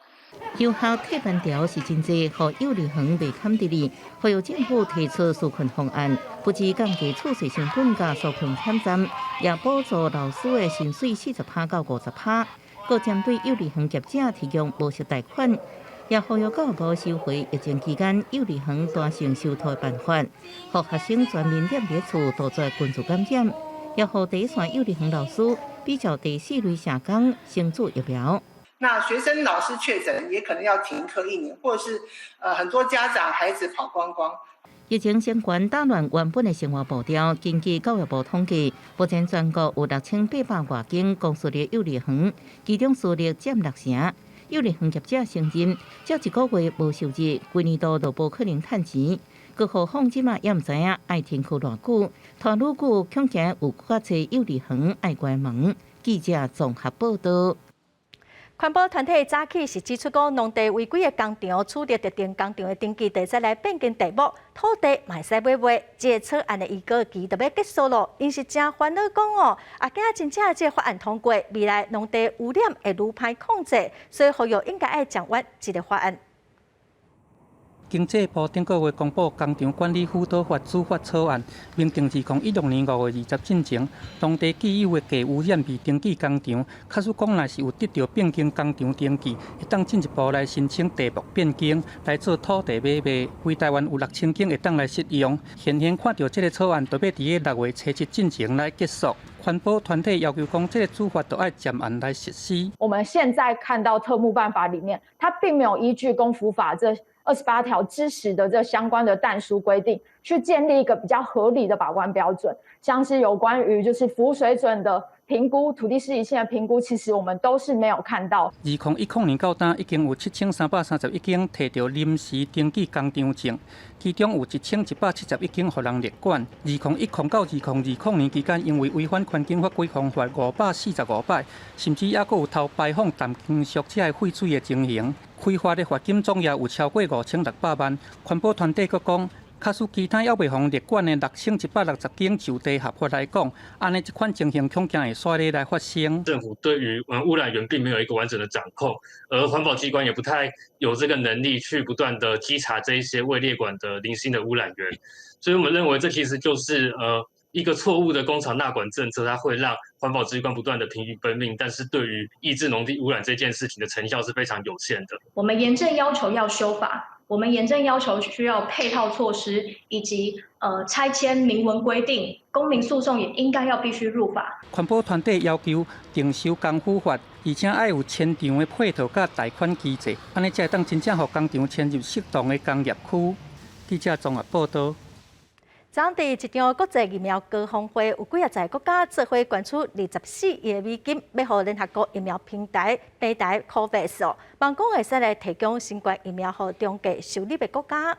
休學退班潮是真濟，予幼兒園袂堪得哩，呼籲政府提出紓困方案，不止降低厝稅成本佮紓困減站，也補助老師的薪水40趴到50趴，閣針對幼兒園業者提供無息貸款，也呼籲教育部收回疫情期間幼兒園彈性收托的辦法，予學生全面踮佇厝杜絕群聚感染，也予第一線幼兒園老師比照第四類社工先注疫苗。那學生老師確診也可能要停課一年，或者是很多家長孩子跑光光。疫情相關打亂原本的生活步調。根據教育部統計，目前全國有6800外間公私立幼兒園，其中私立佔六成。幼兒園業者承認，這一個月無收入，規年度都無可能趁錢。閣何況這馬也毋知影愛停課偌久，拖愈久，恐驚有較濟幼兒園愛關門。記者綜合報道。環保團體早起是指出講，農地違規的工廠取得特定工廠的登記，會使來變更地目，土地嘛會使買賣。這個草案的預告期就欲結束囉，𪜶是誠煩惱講哦，啊，驚真正這個法案通過，未來農地污染會愈歹控制，所以呼籲應該愛暫緩這個法案。經濟部頂個月公布《工廠管理輔導法》主法草案，明定2016年5月20進前，農地既有的低污染未登記工廠，假使講若是有得著變更工廠登記，會當進一步來申請地目變更，來做土地買賣。規台灣有6000間會當來適用。現行看著這个草案，就欲佇咧6月初7進前來結束。環保團體要求講，這个主法著愛暫緩來實施。我們現在看到特務辦法裡面，它並沒有依據工輔法這28條支持的這相關的但書規定，去建立一個比較合理的把關標準，像是有關於就是服務水準的評估、土地適宜性的評估，其實我們都是沒有看到。2010年到今，已經有7331間提著臨時登記工廠證，其中有1171間予人列管。2010到2020年期間，因為違反環境法規方罰545擺，甚至猶閣有偷排放重金屬這个廢水的情形。開罰的罰金總額有超過5600萬。環保團體閣講，假使其他猶未予列管的6160間就地合法來講，按呢這款情形恐驚會煞咧來發生。政府對於污染源並沒有一個完整的掌控，而環保機關也不太有這個能力去不斷的稽查這一些未列管的零星的污染源，所以我們認為這其實就是一個錯誤的工廠納管政策，它會讓環保機關不斷的疲於奔命，但是對於抑制農地污染這件事情的成效是非常有限的。我們嚴正要求要修法，我們嚴正要求需要配套措施，以及拆遷明文規定，公民訴訟也應該要必須入法。環保團體要求定修工輔法，而且愛有遷場的配套佮貸款機制，按呢才會當真正予工廠遷入適當的工業區。記者綜合報道。昨昏佇一場國際疫苗高峰會，有幾仔十个國家做伙捐出24億的美金，欲予聯合國疫苗平台 COVAX 哦，望講會使來提供新冠疫苗予中低收入的國家。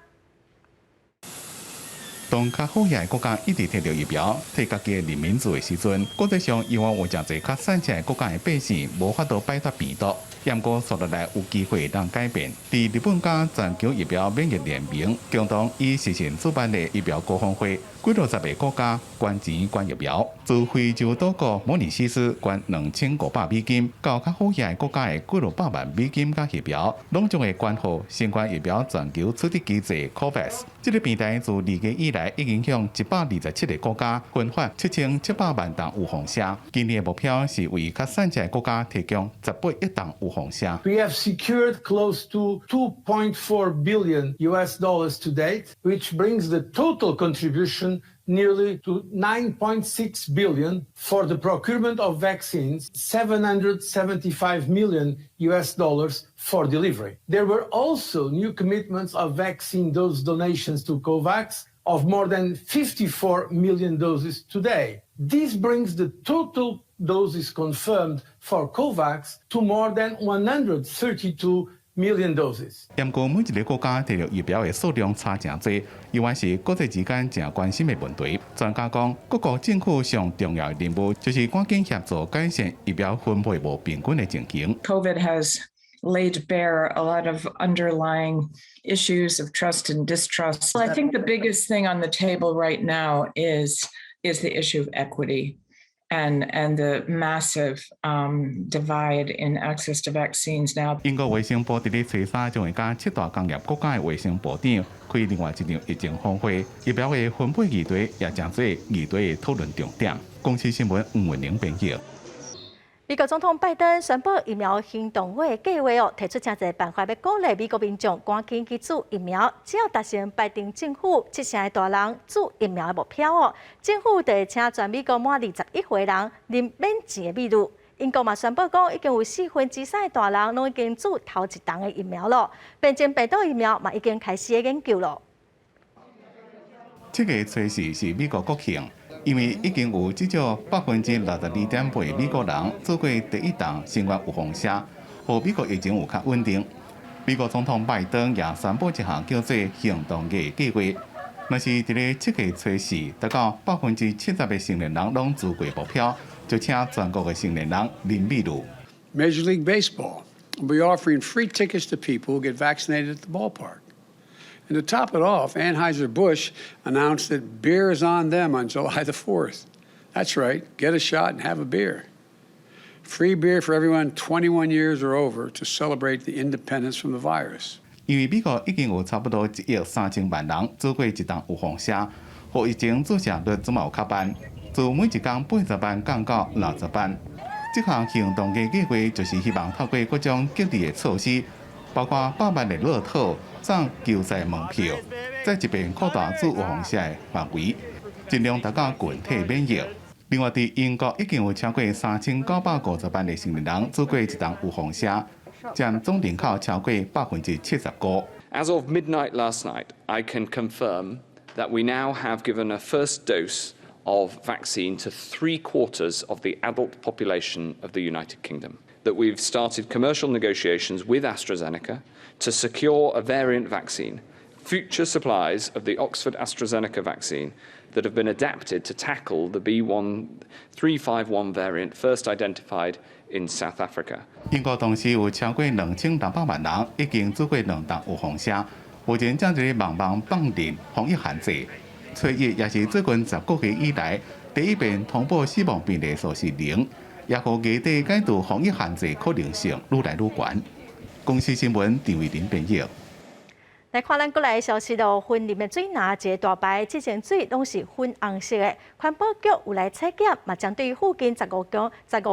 當較好額的國家一直提著疫苗，替家己的人民注的時陣，國際上猶原有誠濟較散赤的國家的百姓無法度擺脫病毒。毋過紲落來有機會通改變。佇日本佮全球疫苗免疫聯盟共同以視訊主辦的疫苗高峰會，幾落十个國家捐錢捐疫苗，自非洲島國摩里西斯捐2500美金，到較好額的國家的幾落百萬美金佮疫苗，攏將會捐予新冠疫苗全球取得機制 COVAX。這个平台自2月以來已經向127個國家分發7700萬筒預防射。今年的目標是為較散赤的國家提供18億筒預防射。 We have secured close to 2.4 billion US dollars to date, which brings the total contribution nearly to 9.6 billion for the procurement of vaccines, 775 million US dollars for delivery. There were also new commitments of vaccine dose donations to COVAX of more than 54 million doses today. This brings the total doses confirmed for COVAX to more than 132 million doses. 毋過每一个國家提著疫苗的數量差誠濟，猶原是國際之間誠關心的問題。專家講，各國政府上重要的任務就是趕緊協助改善疫苗分配無平均的情形。 COVID has laid bare a lot of underlying issues of trust and distrust. I think the biggest thing on the table right now is the issue of equity and the massive divide in access to vaccines now. 英國衛生部佇咧初三將會佮七大工業國家的衛生部長開另外一場疫情峰會，疫苗的分配議題也成做議題的討論重點。公視新聞吳文玲編譯。美國總統拜登宣布疫苗行動會計劃哦，提出誠濟辦法，欲鼓勵美國民眾趕緊去注疫苗。只要達成拜登政府七成的大人注疫苗的目標哦，政府就會請全美國滿21歲人啉免錢的美祿。英國嘛宣布講，已經有3/4的大人攏已經注頭一筒的疫苗囉。變種病毒疫苗嘛已經開始研究囉。這个初四是美國國慶。因為已經有至少62.8%美國人注過第一筒新冠預防射，予美國疫情有較穩定。美國總統拜登也宣布一項叫做行動的計劃，若是佇咧7月初四達到70%的成年人攏注過目標，就請全國的成年人啉美祿。 Major League Baseball will be offering free tickets to people who get vaccinated at the ballpark. And to top it off, Anheuser-Busch announced that beer is on them on July the 4th. That's right, get a shot and have a beer. Free beer for everyone 21 years or over to celebrate the independence from the virus. 因為美國已經有差不多1億3000萬人注過一筒預防射，予疫情注射率這嘛有較慢，自每一工80萬降到60萬。這項行動的計劃就是希望透過各種激勵的措施，包括百萬的樂透、送球賽門票，再一遍擴大注預防射的範圍，盡量達到群體免疫。另外，佇英國已經有超過3950萬的成年人注過一筒預防射，佔總人口超過75%。 As of midnight last night, I can confirm that we now have given a first dose of vaccine to three quarters of the adult population of the United Kingdom. That we've started commercial negotiations with AstraZeneca to secure a variant vaccine, future supplies of the Oxford AstraZeneca vaccine that have been adapted to tackle the B1351 variant first identified in South Africa. 英國同時有超過2600萬人已經注過兩筒預防射，目前正佇咧慢慢放任防疫限制。初一也是最近10個月以來第一遍通報死亡病例數是零，也予外地解除防疫限制可能性愈來愈懸。公視新聞陳慧琳編譯。來看咱國內消息咯，雲林的水林一个大排，這層水攏是粉紅色的。環保局有來採檢，嘛針對附近15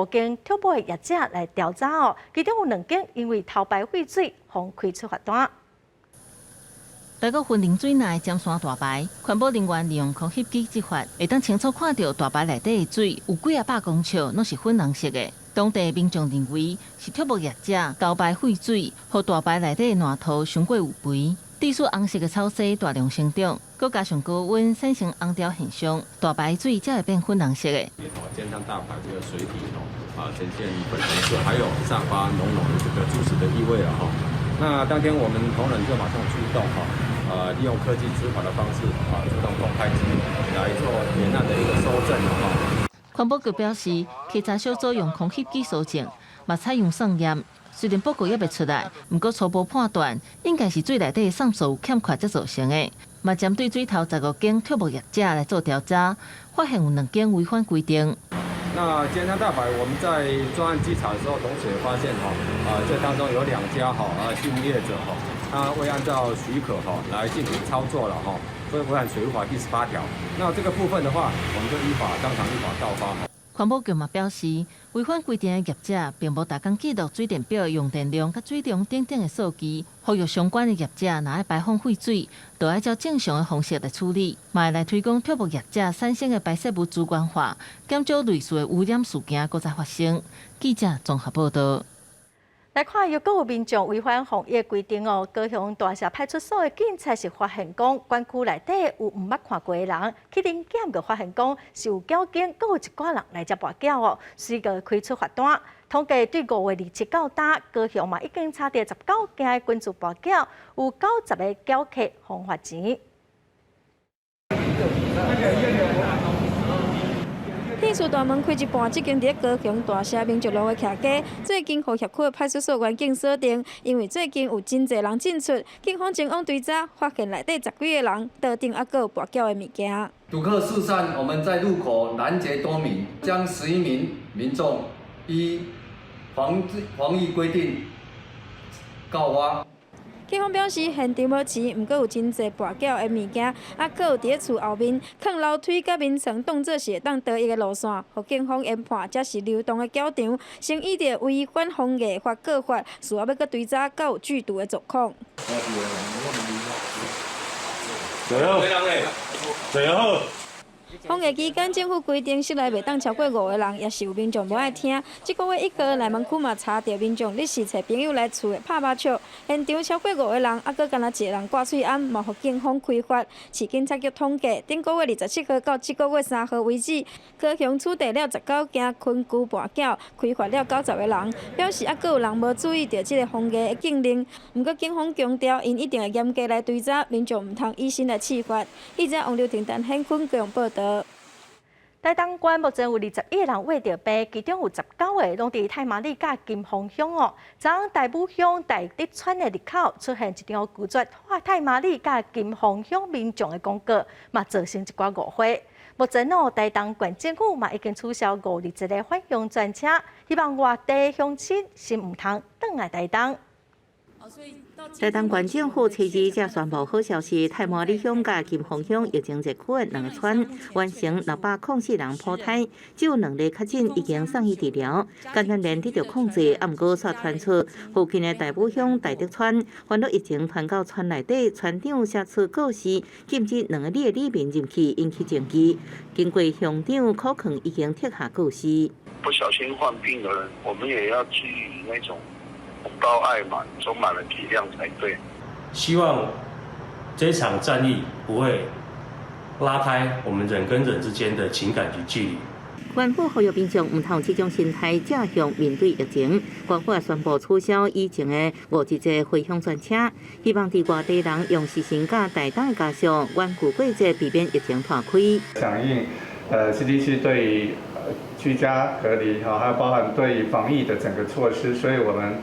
間畜牧的業者來調查哦。其中有兩間因為偷排廢水，予開出罰單。來到雲林水林的尖山大排，環保人員利用空翕機執法，會當清楚看著大排內底的水有幾仔百公尺攏是粉紅色的。當地民眾認為是畜牧業者偷排廢水，予大排內底的爛土傷過有肥。致使紅色的草薙大量生長，閣加上高溫產生紅潮現象，大排水才會變粉紅色的。尖山大排這個水體哦，啊呈現粉紅色，還有散發濃濃的這個豬屎的異味了哈。那當天我們同仁就馬上出動哈，利用科技執法的方式啊，出動空拍機來做沿岸的一個搜證哈。環保局表示，稽查小組用空翕機搜證，嘛採用送驗。雖然報告猶未出來，毋過初步判斷應該是水內底酸素有欠缺才造成的。嘛針對水頭15間畜牧業者來做調查，發現有兩間違反規定。那尖山大排，我們在專案稽查的時候，同時也發現哈，啊，這當中有兩家哈啊畜牧業者哈，他未按照許可哈來進行操作了哈，所以違反水務法第18條。那這個部分的話，我們就依法當場依法告發。環保局嘛表示，違反規定的業者並無逐工記錄水電表用電量佮水量等等的數據，呼籲相關的業者若愛排放廢水，就愛照正常的方式來處理，嘛會來推廣畜牧業者產生的排泄物資源化，減少類似的污染事件閣再發生。記者綜合報道。來看，又閣有民眾違反防疫規定哦。高雄大社派出所的警察是發現講，管區內底有毋捌看過的人去臨檢，就發現講是有繳金，閣有一寡人來遮跋筊哦，隨就開出罰單。統計對5月27到今，高雄嘛已經查著19件的群聚跋筊，有90個繳客予罰錢。天賜大門開一半，這間佇高雄大社民族路的徛家，最近予轄區的派出所員警鎖定，因為最近有真濟人進出，警方前往追查，發現內底十幾个人，桌頂猶閣有跋筊的物件。賭客四散，我們在路口攔截多名，將11名民眾依防疫規定告發。警方表示，現場無錢，毋過有真濟跋筊的物件，啊，閣有佇咧厝後面囥樓梯佮眠床當做是會當逃逸的路線，予警方研判這是流動的攪場，先依著違反防疫法告發，事後欲閣追查敢有聚賭的狀況。最後。防疫期間，政府規定室內袂當超過5個人，也是有民眾無愛聽。這個月1號，內門區嘛查著民眾日時揣朋友來厝內拍麻將，現場超過5個人，猶閣干焦一个人掛喙罨，嘛予警方開罰。市警察局統計，頂個月27號到這個月3號為止，高雄取締了19件群聚跋筊，開罰了90個人，表示猶閣有人無注意著這个防疫的禁令。毋過警方強調，𪜶一定會嚴格來追查，民眾毋通以身來試法。記者王劉婷、陳顯坤高雄報導。台東縣目前有21個人罹著病，其中有19個攏佇太麻里佮金峰鄉哦。昨昏大武鄉大竹村的入口出現一張拒絕太麻里佮金峰鄉民眾的廣告，嘛造成一寡誤會。目前哦，台東縣政府嘛已經取消51個返鄉專車，希望外地鄉親先毋通轉來台東。台東縣政府初二才宣布好消息，太麻里鄉佮金峰鄉疫情熱區的兩個村完成604人普篩，只有兩例確診已經送醫治療，感染鏈得著控制。啊，毋過煞傳出附近的大武鄉大竹村，傳到疫情傳到村內底，村長寫出告示，禁止兩个里的里民入去，引起爭議。經過鄉長口勸，已經撤下告示。不小心患病的人，我們也要基於那種同胞愛嘛，充滿了體諒才對。希望這場戰役不會拉開我們人跟人之間的情感與距離。縣府呼籲民眾毋通有這種心態，正向面對疫情。縣府也宣布取消以前的51個回鄉專車，希望佇外地人用時辰佮台東的家屬遠距過節，避免疫情拖開。響應CDC 對於居家隔離哈，還有包含對於防疫的整個措施，所以我們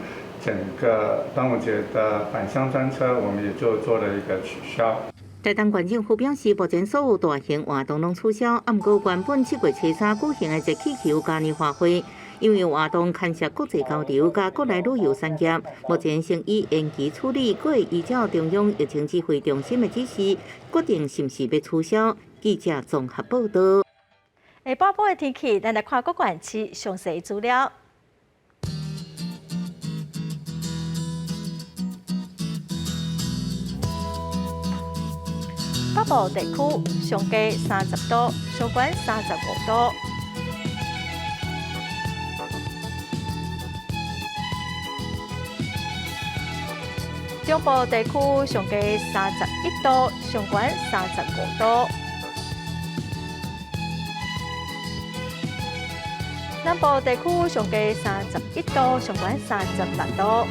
整個端午節的返鄉專車，我們也就做了一個取消。台東縣政府表示，目前所有大型活動攏取消，啊，毋過原本7月初三舉行的熱氣球嘉年華會，因為活動牽涉國際交流佮國內旅遊產業，目前先以延期處理，閣會依照中央疫情指揮中心的指示，決定是毋是欲取消。記者綜合報道。下晡晡的天氣，咱來看各縣市詳細資料。北部地區上低30度，上懸35度。中部地區上低31度，上懸35度。南部地區上低31度，上懸36度。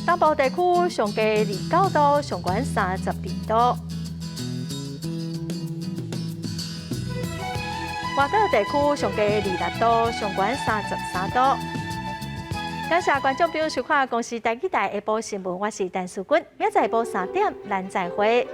東部地區上低29度，上懸32度。外島地區上低26度，上懸33度。感謝觀眾朋友收看《公視台語台》下晡新聞，我是陳淑君，明仔載下晡3點，咱再會。